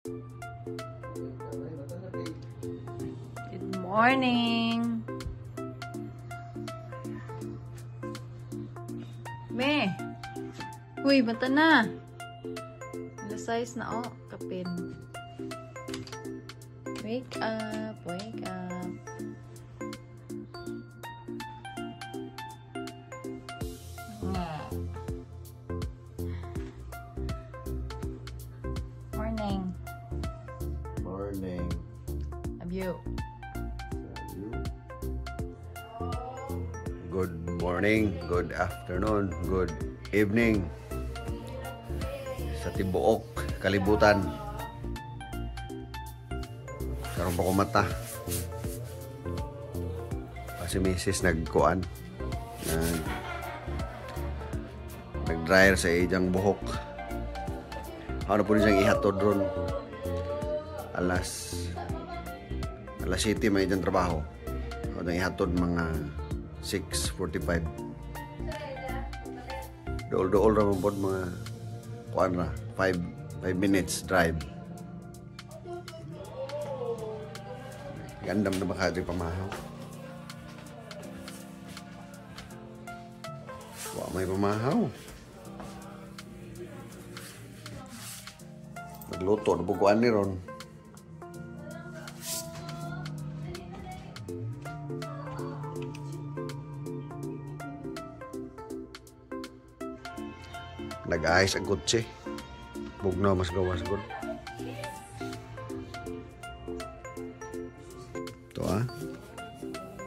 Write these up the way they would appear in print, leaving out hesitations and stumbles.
Good morning. Me. Uy, bata na. Alas 6 na oh, kapin. Wake up, wake up. Morning. Morning. Abyo. Good morning, good afternoon, good evening sa tibuok kalibutan. Karon pa ko mata. Kasi misis nagkuan, nag-dryer sa iyang buhok. Ano po siyang ihatod ron? Alas 7 may iyang trabaho. Ano ihatod mga 6:45. Dool-dool ra man pod mga kuan ra, 5 minutes drive. Gandam na ba kayo pamahaw? Wa may pamahaw. Magluto na bukuan ni ron. Nag-ayos ang kotse. Bugnaw mas gawas gud. Ito ah.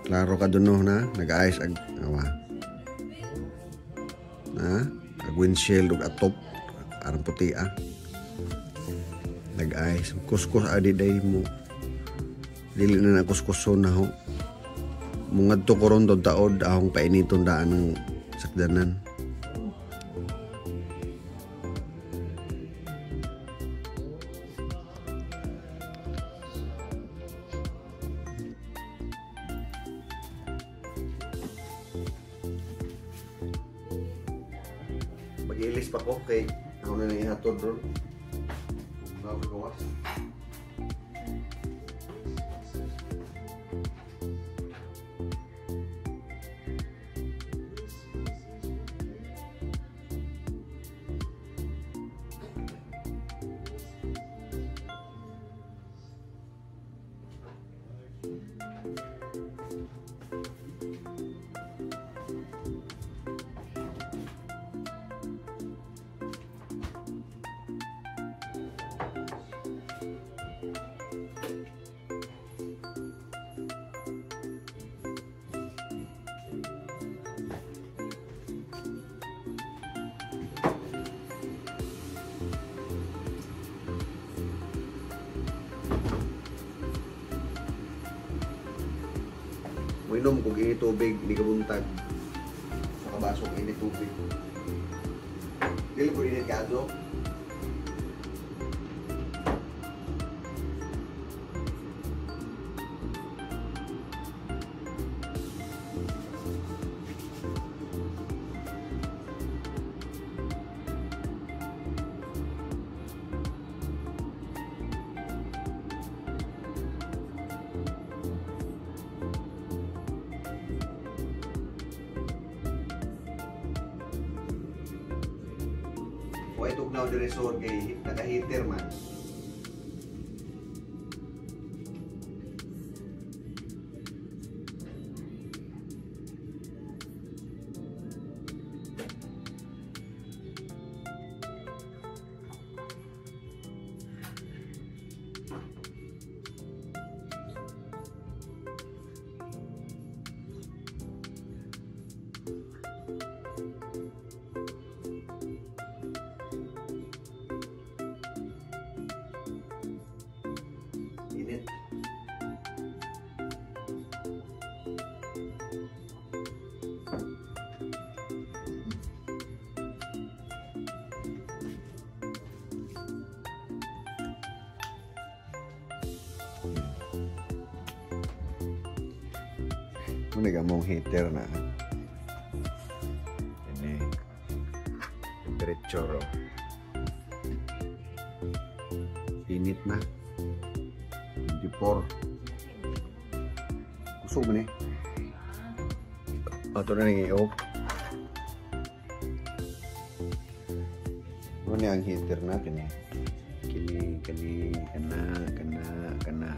Klaro ka dun no na. Nag-ayos ang awa. Na? Ag windshield ug atop. Arang puti ah. Nag-ayos. Kuskus adi day mo. Dili na na kuskuson na ho. Mungadto ko ron taod ahong painiton daan ng sakdanan. Mag-ilis pa ko kay ako na ihatod ron. Gawas. Muinom kog ini tubig, ini kabuntag. Makabasok ini tubig. Dili po init kaso. Wa itugnaw diri sur kay naka-heater man. Init. Muna gamong heater na. Ini temperature. Init na. 24. Kusog man eh. Ato na ning i-off. Ano ni ang heater na kini? Kini, kini, kana, kana, kana.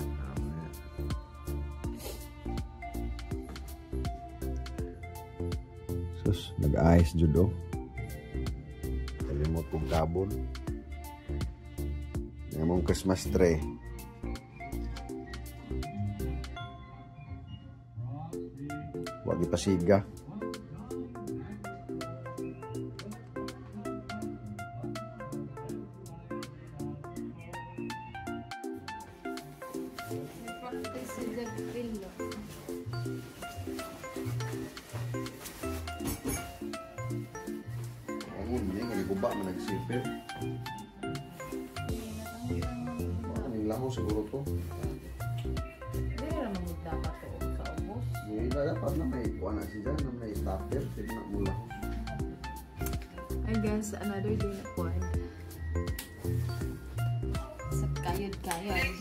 Sus, nag-ice jud oh. Kalimot kong tabon. Ang Christmas tree. Wag ipasiga. Ang niya nga guba man nagsipir. Ang laho siguro to. Hindi na naman dapat to sa ubos. Hindi dapat na may kuha na siya, na may stopper, tignan mo laho. I guess another day na po. Sa kayod-kayod.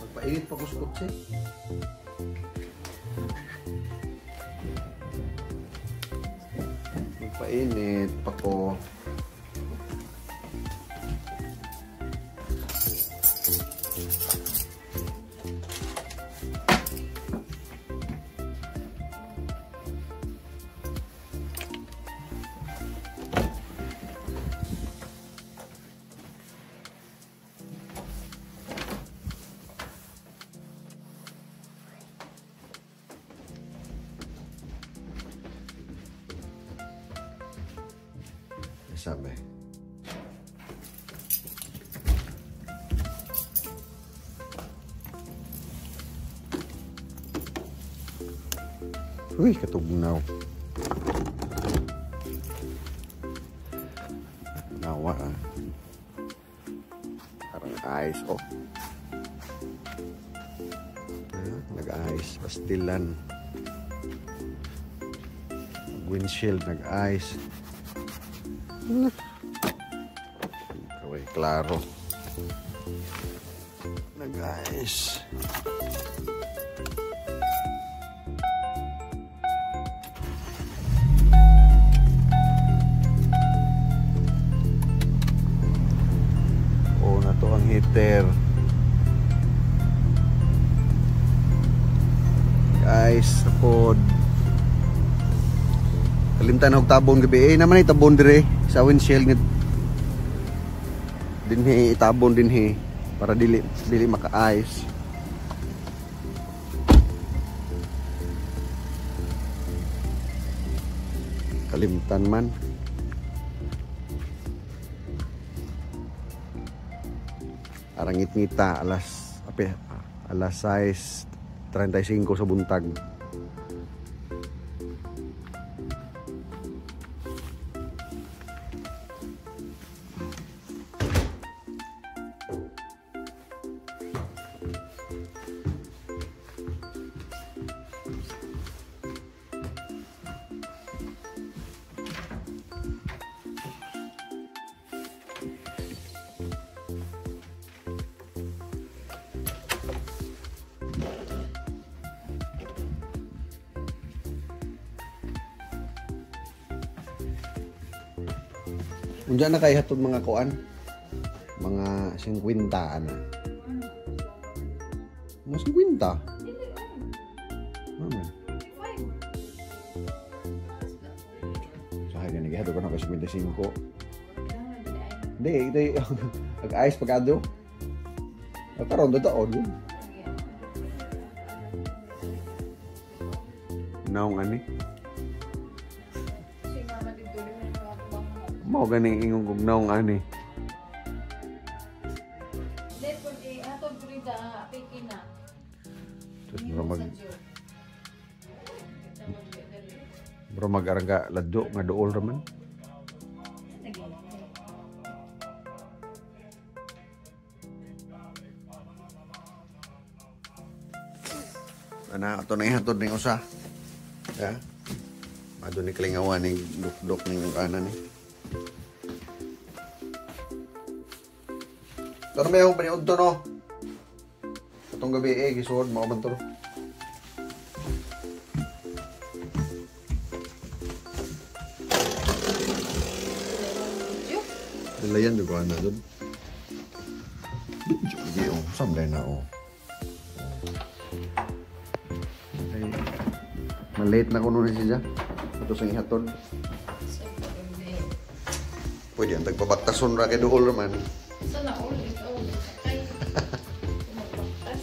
Magpainit pa ko sa kotse. Magpainit pa ko. Sabi. Uy, katugnaw. Nawa ah. Parang ice oh. Nag-ice. Pastilan. Windshield nag-ice. Kaway, klaro. Nag-ice. Oo na to ang heater. Guys, sapod. Kalimtan og tabon gabi. Eh, naman ay tabon dire sa windshield nga dinhi itabon dinhi para dili dili maka-ice. Kalimtan man. Arangit-ngita alas ape alas 6:35 sa buntag. Unja na kay hatod mga kuan? Mga 50 ana. Mga 50? Ano? Sahay gani gihatod ko na kay 55. Hindi, ito ag-ice pagkado. Karon totoo yun. Naong ani? Mao ganing ingong kog naong ani. Let ko di atod diri da piki na. Tus mura mag arangga ladyo nga duol ra man. Ana ato na ihatod ning usa. Ya. Adto ni kalingawan ning dukdok ning ana ni. Ito na may akong paniod to, no? Itong gabi eh, gisuod, mao man to. Dalayan, dugaan na doon. Video, lagi, oh. Samday na, oh. Okay. Malate na ko nun siya. Ito sa ihatod. Pwede ang tagpabaktason ra kay duol man. Sana all ikaw. Ay. Mabaktas.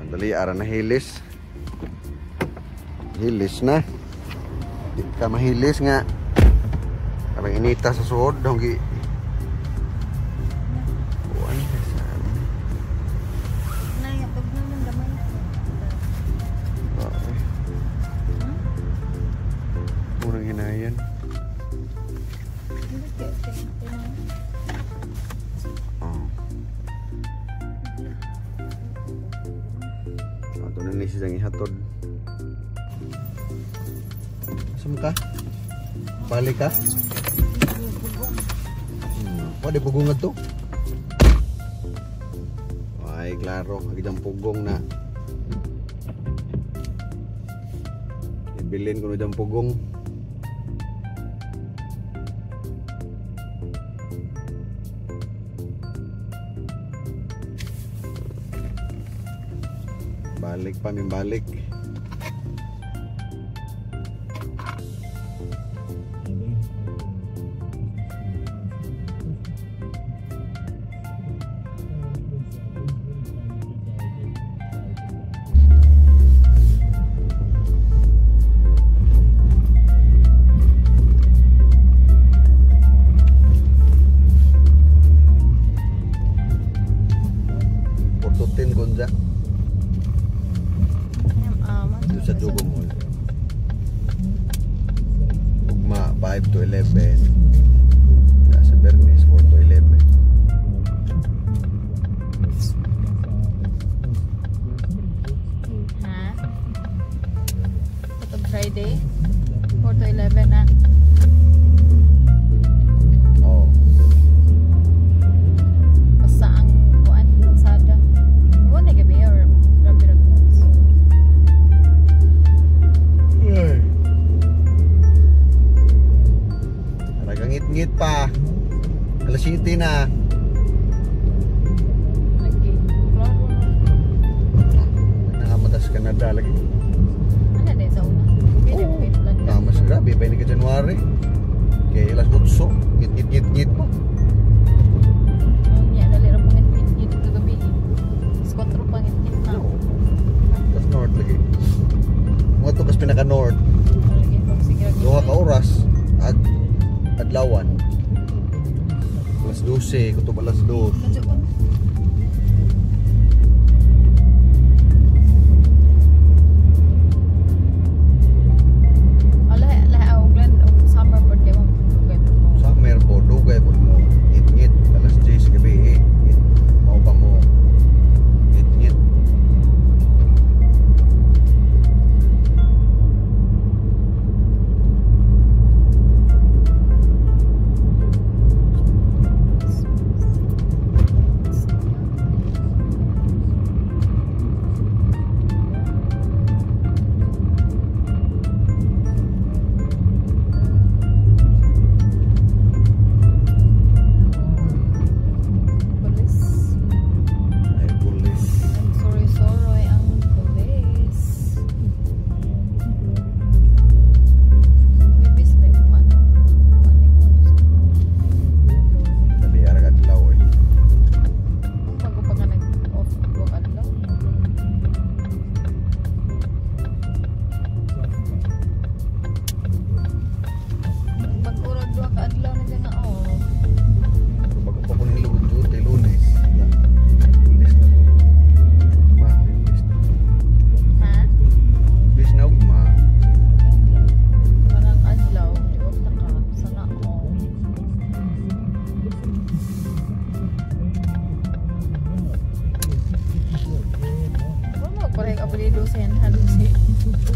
Dali, ara na hilis. Hilis na. Di ka mahilis nga. Parang inita sa suod. Donggi. Kuan ka sa Nay, pag naman damay. Unang hinayan. Oh. Ato na ni siyang ihatod. Saan ka? Balik ka? Pwede pugong nga to? Ay, klaro. Agidang pugong na. Ibilin ko na diyang pugong. Balik pa, min balik. Portutin konja. Sa Dugo Mall. Ugma 5 to 11. Sa Bernes 4 to 11. Ha? Katong Friday? 4 to 11 na. Oo. Basta ang kuan, kalsada. Wala na gabi or grabe ra ko. Nagangit-ngit pa. Alas 7 na. Lagi. Klaro. Nakamata sa Canada lagi. Ano din sa una? Oo. Namas grabe pa ini ka January. Kaya alas 8, ngit-ngit-ngit-ngit pa. Unya dali ra pangit ngit kagabi. Alas 4 pangit ngit na. No. Tas north lagi. Mga to kas pinaka north. Lagi pag sige ra. Duha ka oras at adlawan. Alas 12, kutob alas 2. Medyo ko. Ala ala og summer pod kay mo dugay pod mo. Summer po, dugay po mo. Ngit-ngit, alas 10 sa gabi eh. Ngit. Mao pa mo. Ngit-ngit.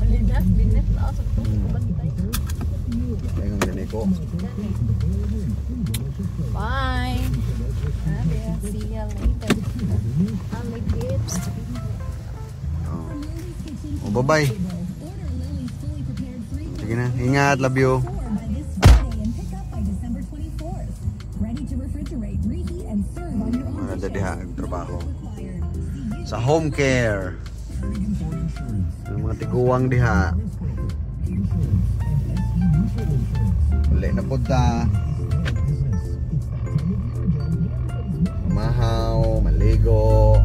Linas, linas na ako sa bantay. Kaya nga gani ko. Bye. See you later. I'll gifts. Oh, bye-bye. Sige na. Ingat, love you. Mga diha trabaho. Sa home care. Ang mga tiguang diha. Uli na punta. Mahaw, maligo.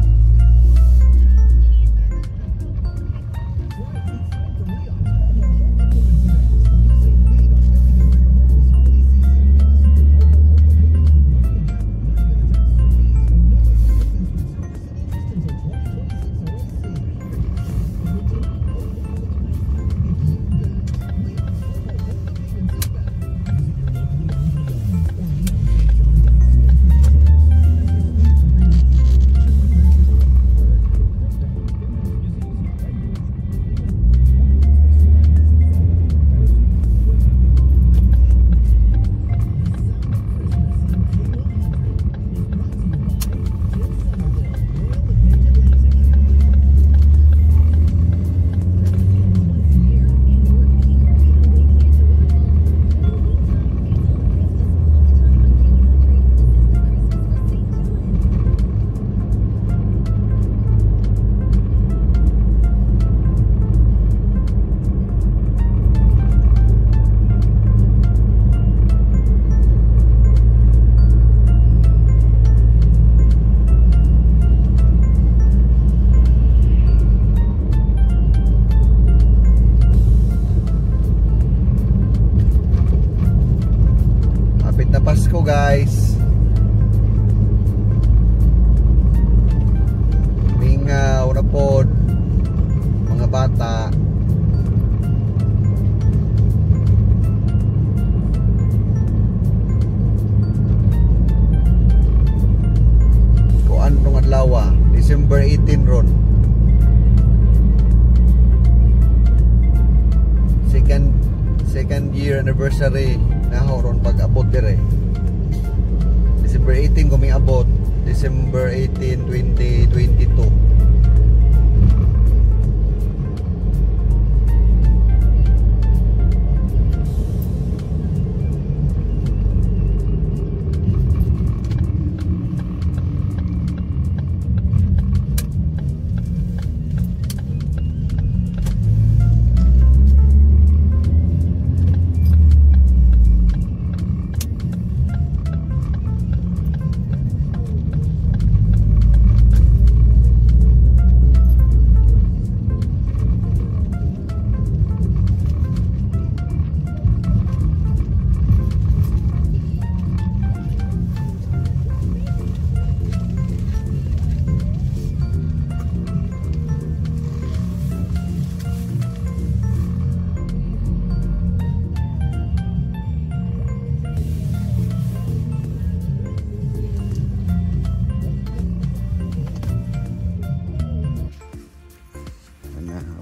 Pasko, guys. Mingaw na pod mga bata. Kuan tong adlaw, December 18 ron. Second year anniversary na ron pag-abot dire. December 18 kami abot, December 18, 2022.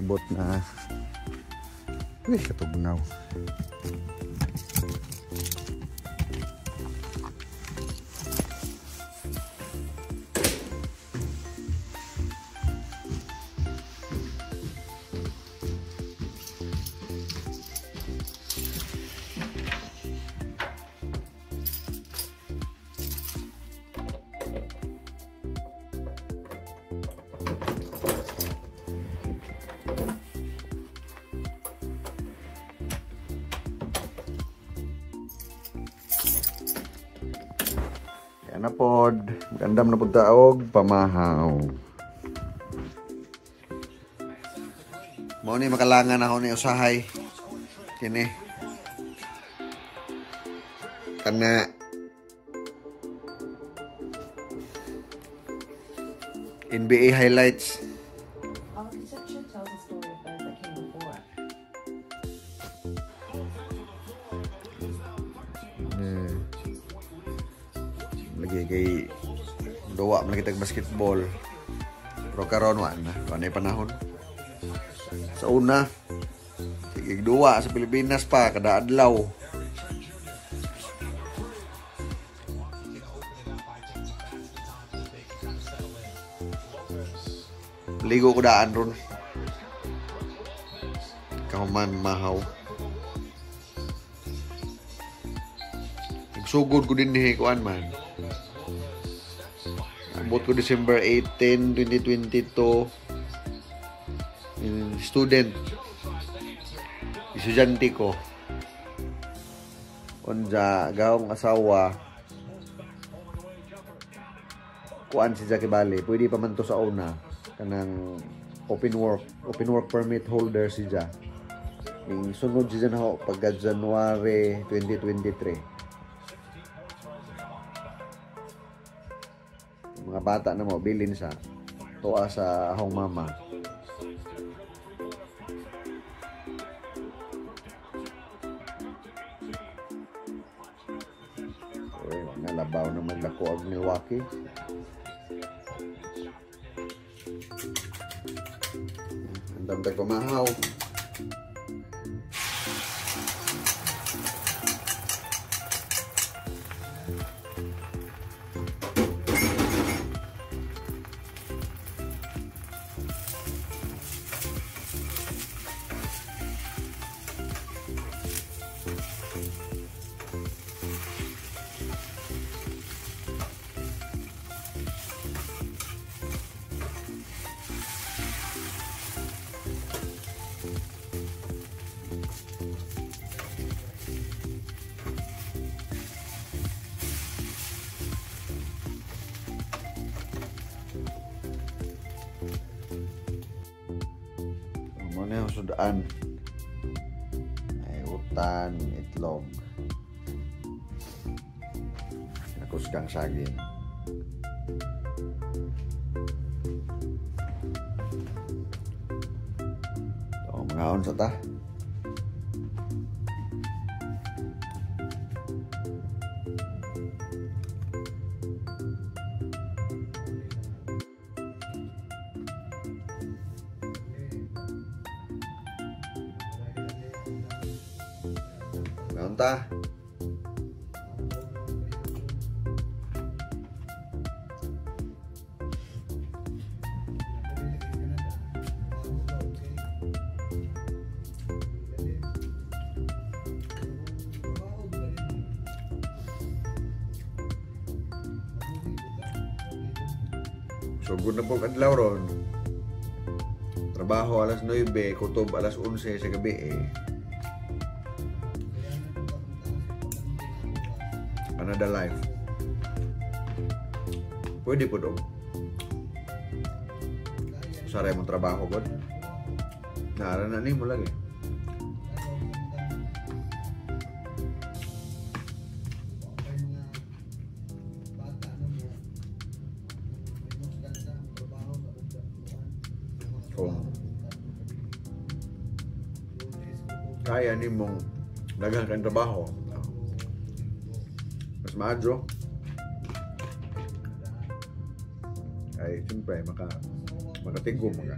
Abot na. Uy, katugnaw. Na pod, magandam na pod taog pamahaw. Mao ni makalangan ako ni usahay. Kini. Kana NBA highlights. Architecture tells a story of those that came before it. Lagi kay duwa man kitag basketball. Pero karon wa na, wa na panahon. Sa una, Igduwa sa Pilipinas pa kada adlaw. Ligo ko daan ron. Kahuman mahaw. Nagsugod ko din ni kuan man. Abot ko December 18, 2022. Student. Estudyante ko. Unja gawong asawa. Kuan si Jackie Bali, pwede pa man to sa una kanang open work permit holder si Ja. Ning sunod si Ja na ho pagka January 2023. Mga bata na mo bilin sa tuwa sa ahong mama. Eh, nalabaw na maglako ang Milwaukee. Andam tag pamahaw. Muna yung sudaan ay utan, itlog, nakusgang saging. So, mga sa ta. Ta. So good na pong adlaw ron. Trabaho alas 9, kutob alas 11 sa gabi eh. Another life. Pwede po dong. Saray mong trabaho god. Naara na ni mo lagi. Kung kaya ni mong daghan kang trabaho, mas maadyo. Ay, siyempre, makatigom ka.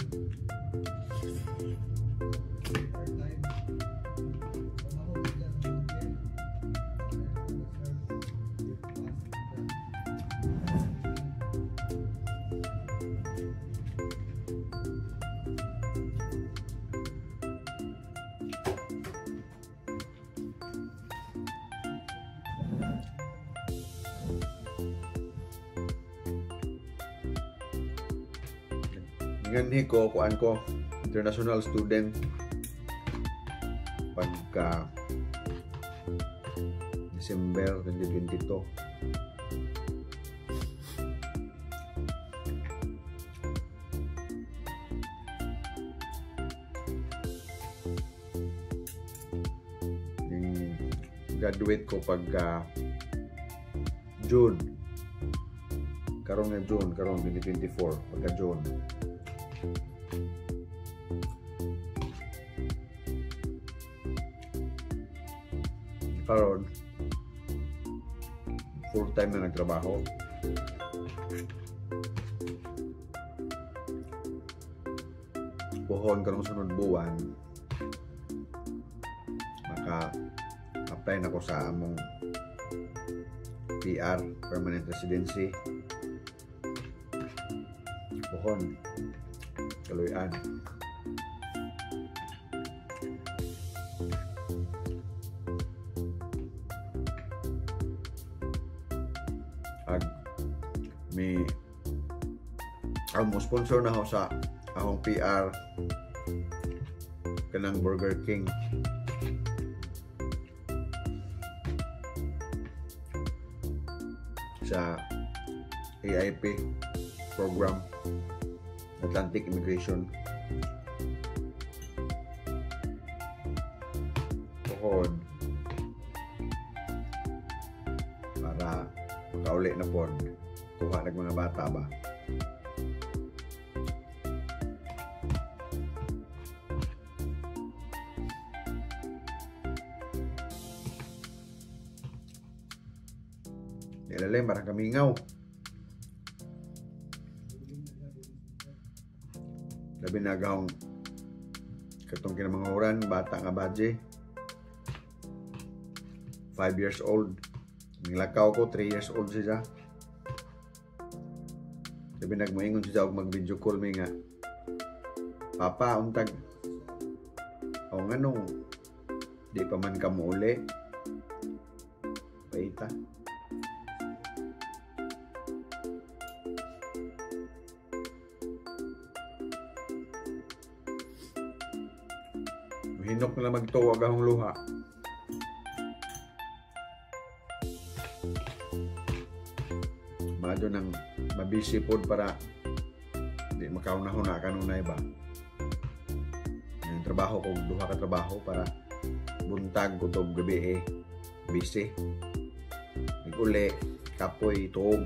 Nganhi ko, kuan ko, international student. Pagka December 2022. Yung graduate ko pagka June. Karon nga June, karon 2024, pagka June. Karon full time na nagtrabaho. Puhon karong sunod buwan. Maka-apply na ko sa among PR, permanent residency. Pohon, kaluyan. Ag may mo sponsor na ako sa akong PR kanang Burger King. Sa AIP program, Atlantic Immigration. Pohon para makauli na pod, kuha nag mga bata ba. Nilalim, parang kamingaw. Labi na gahong katong kinamanguran, bata nga badje. 5 years old. Nilakaw ko, 3 years old siya. Labi nagmoingon siya og mag-video call mi nga, "Papa, untag. O nganong di pa man ka muuli?" Paita. Hinok na lang magtuwag akong luha. Maadyo nang mabisi pod para di makauna-huna kanunay ba. Yung trabaho ko, duha ka trabaho para buntag kutob gabi busy. Nag-uli, kapoy, tuog.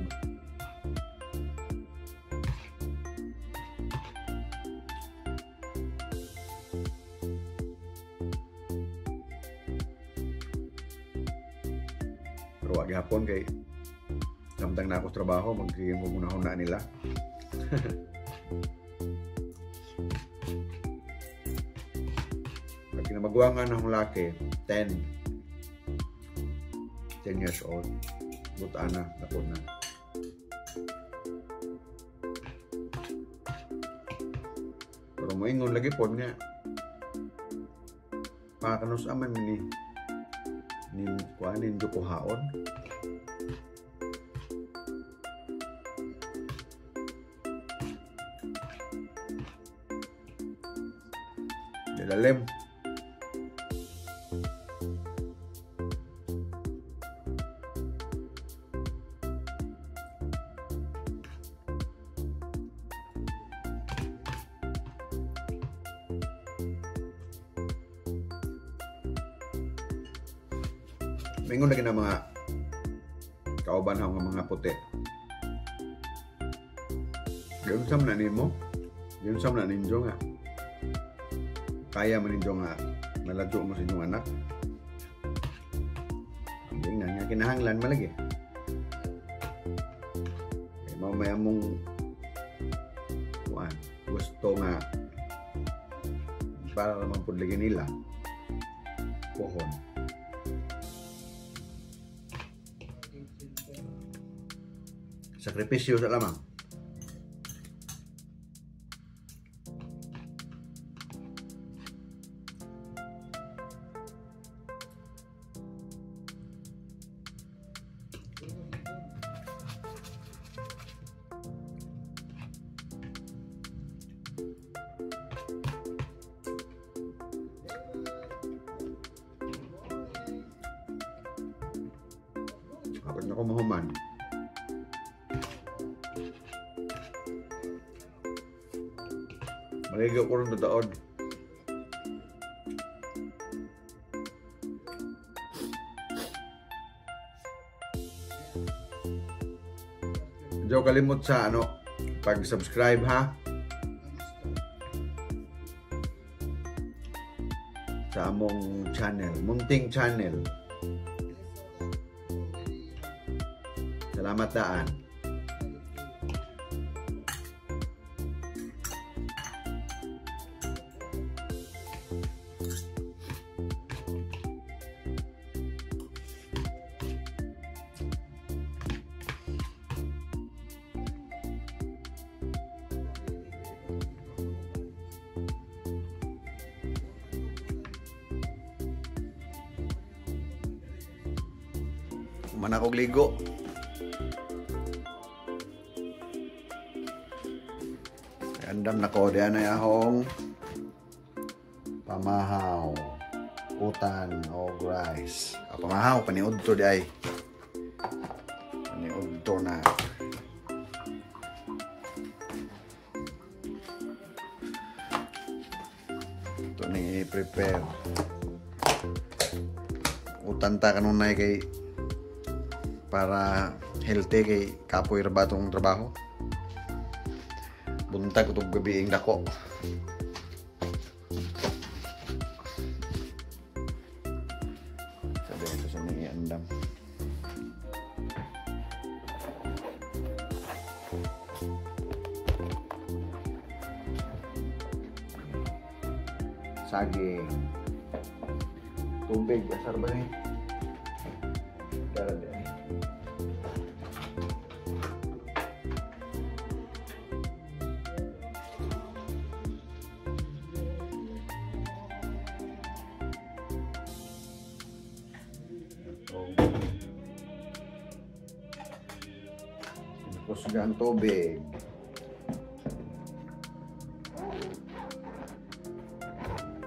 Pero wag gihapon kay samtang na ako sa trabaho, magiging na nila. Pag kinamaguangan akong laki, 10 years old, buta na, dako na. Pero moingon lagi pod nga, pakanos aman ni kuan ninyo kuhaon. Nilalim. Mingon lagi na mga kauban nga mga puti. Giunsam na nimo, giunsam na ninyo nga. Kaya man ninyo nga maladyo mo sa inyong anak. Ang tingnan nga kinahanglan malagi. Kaya mao may among kuan, gusto nga para naman pud lagi nila pohon. Sakripisyo sa lamang. Kapag na kumuhuman, maligo ko rin tataod. Medyo kalimot sa ano, pag-subscribe ha. Sa among channel, Munting Channel. Salamat daan. Human akong ligo. Andam na ko, diyan ay ahong pamahaw, utan o rice. Ah, pamahaw, paniud to di ay. Paniud to na. Ito nang i-prepare. Utan ta kanunay kay para healthy kay kapoy ra ba tong trabaho. Buntag utog gabi ang dako. Sabi ito sa mga andam. Saging. Tubig, asar ba ni? Dara di. Kusga ang tubig.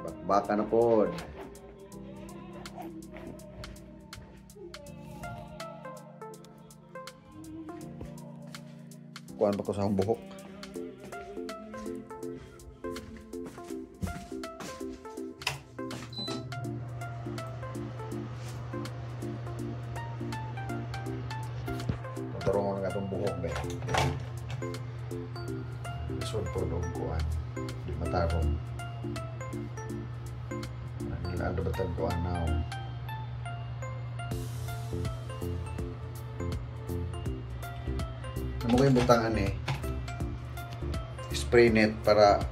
Bakbaka na pod. Kuan pa ko sa akong buhok. Tarungon nga itong buhok ba? Lisod po nung kuan. Di matarong. Nangilado ba tag kuan na? Ano ko yung butangan eh? Spray net para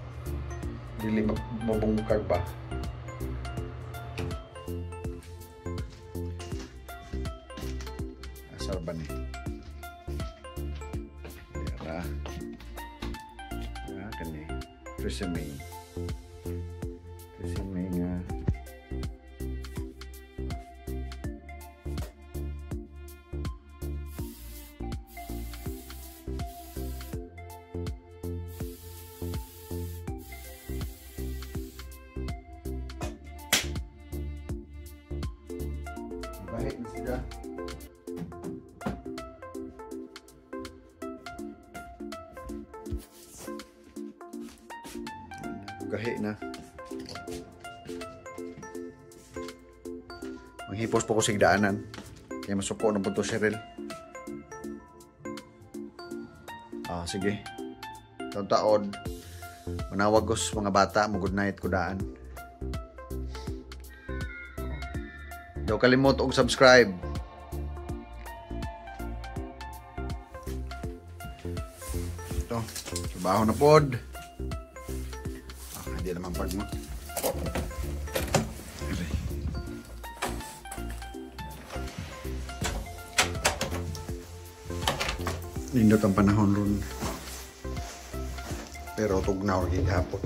dili mabungkag ba? Asar ba ni? Dira. Ah, kani. Tresemme. Tresemme nga. Bahit na sila. Gahi na. Manghipos po ko sigdaanan. Kaya masuko na po to, Cheryl. Ah, sige. Taon-taon. Manawag ko sa mga bata. Mo good night ko daan. Daw kalimot og subscribe. Ito. Trabaho na pod. Ah, hindi naman pag mo. Nindot ang panahon ron. Pero tugnaw gihapon.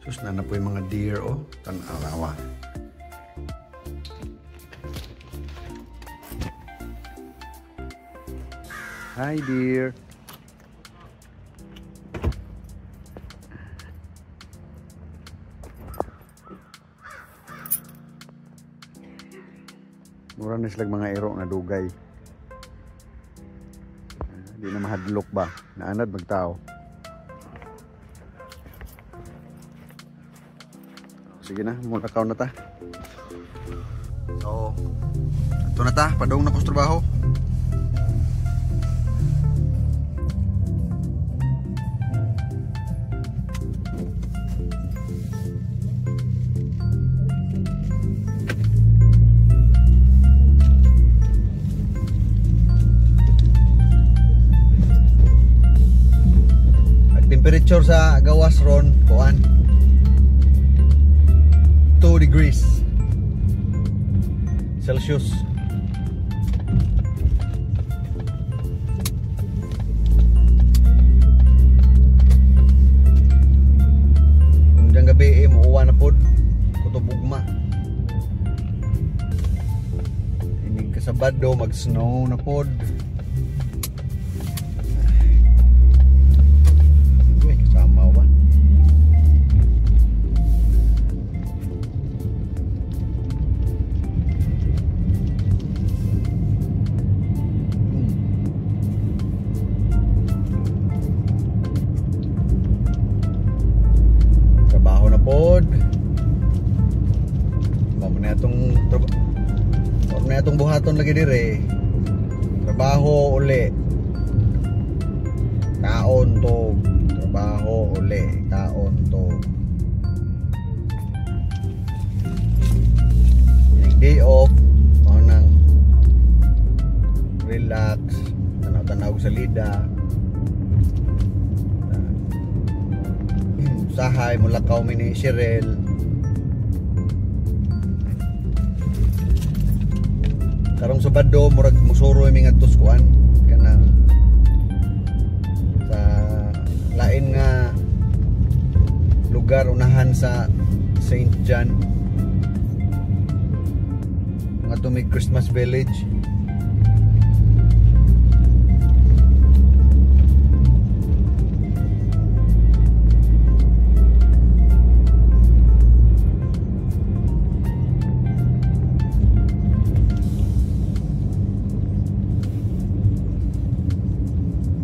Sus, na na po yung mga deer, oh. Tan-arawa. Hi, dear. Mura na silang mga ero na dugay. Di na mahadlok ba? Naanad magtao. Sige na, mulakaw na ta. So, ito na ta, padung na ko sa trabaho. Temperature sa gawas ron kuan 2 degrees Celsius. Kung Pagkang gabi muuwa na pod kutob ugma. Inig kasabado mag-snow na pod. Uy, kasama ba? Trabaho na pod. Mao na atong buhaton lagi dire. Trabaho uli. Kaon to. Trabaho uli, kaon to. Yung day off, mao nang relax, tanaw-tanaw sa lida. Sahay mulakaw mi ni Cheryl. Karong Sabado murag musuro mi ngadto sa kuan kanang sa lain nga lugar unahan sa St. John, ngadto may Christmas Village.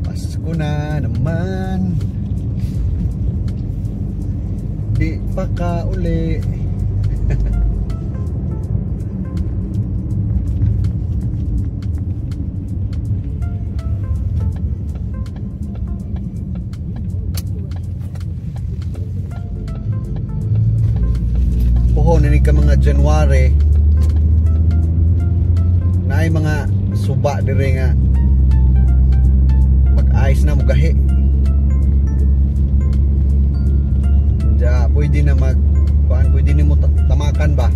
Pasko na naman, di pa ka uli. Pohon ini ka mga January naay mga suba dire nga mag-ice na mugahi. Ja, pwede na mag kuan, pwede nimo tamakan ba?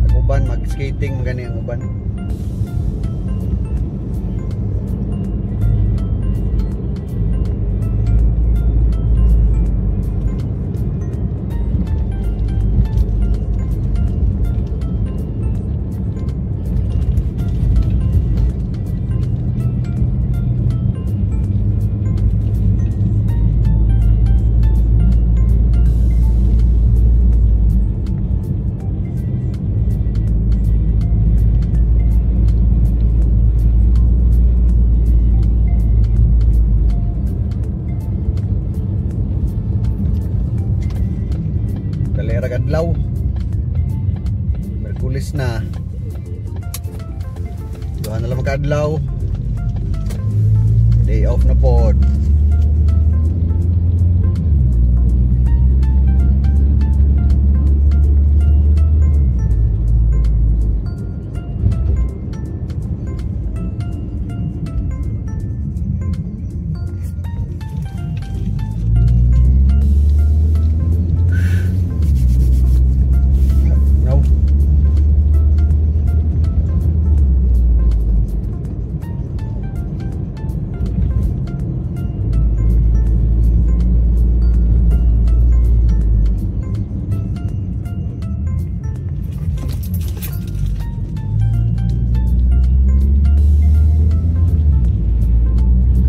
Ang uban mag-skating gani ang uban. Adlaw Merkulis na, duha na lang magkaadlaw, day off na pod.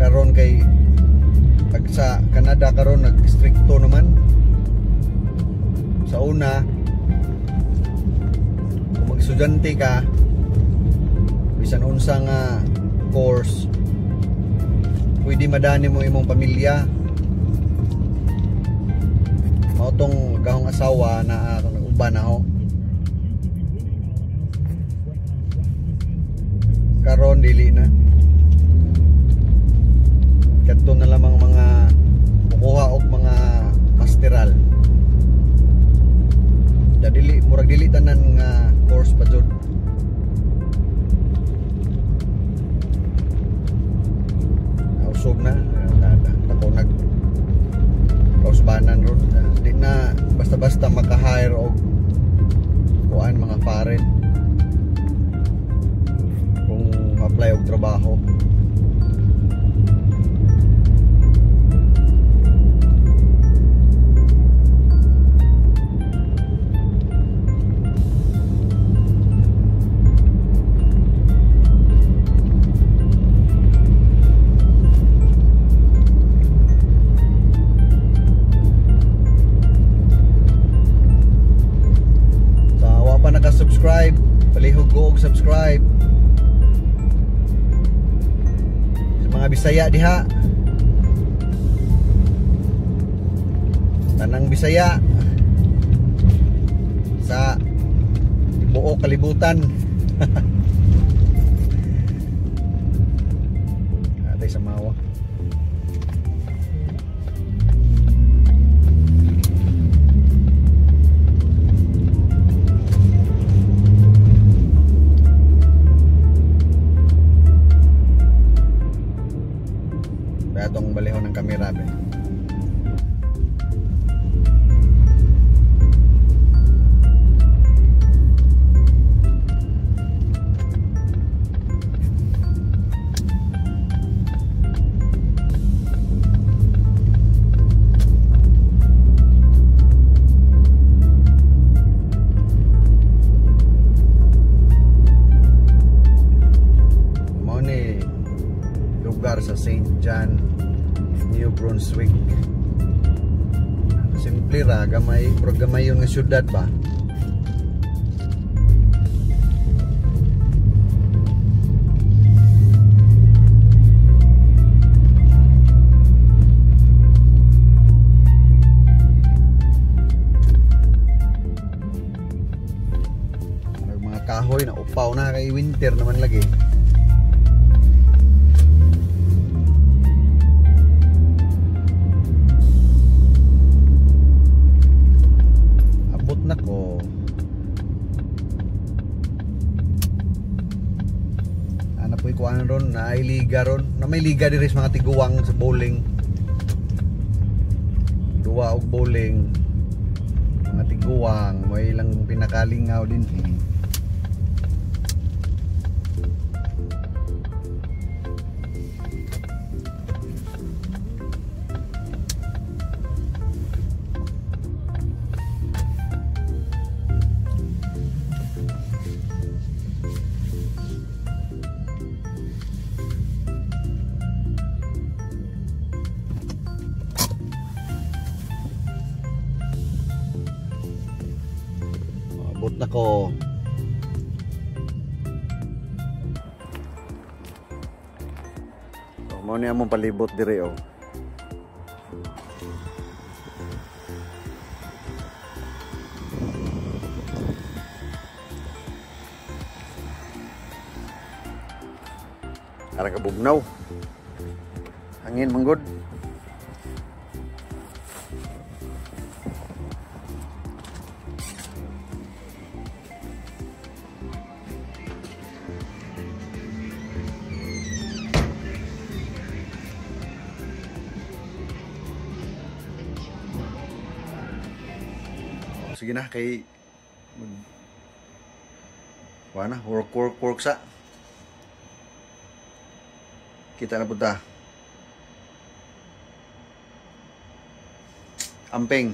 Karon kay pag sa Canada karon nag-stricto naman. Sa una, kung mag-estudyante ka bisan unsa nga course, pwede madani mo imong pamilya. Mao tong gahong asawa na nag-uban na ho. Karon dili na. Kadto na lamang mga mukuha og mga masteral. Da dili murag dili tanan nga course pa jud. Ausog na ako nag kausbanan ron. Di na basta-basta maka-hire og kuan mga foreign kung apply og trabaho. ug subscribe. Sa mga Bisaya diha. Tanang Bisaya sa buo kalibutan. Atay sa mawa. Kaya itong balihon ng kamera be. Mao ni lugar sa St. John, New Brunswick. Simple ra, gamay, pero gamay yung syudad ba? Mga kahoy na upaw na kay winter naman lagi. Abot na ko. Ana po'y kuan ron, na ay liga ron. Na may liga diri sa mga tiguang sa bowling. Duwa og bowling. Mga tiguang, may ilang pinakalingaw din eh. Abot na ko. So, mao ni among palibot diri oh. Ara ka bugnaw. Hangin manggod. Sige na kay wala na, work sa. Kita na punta. Amping.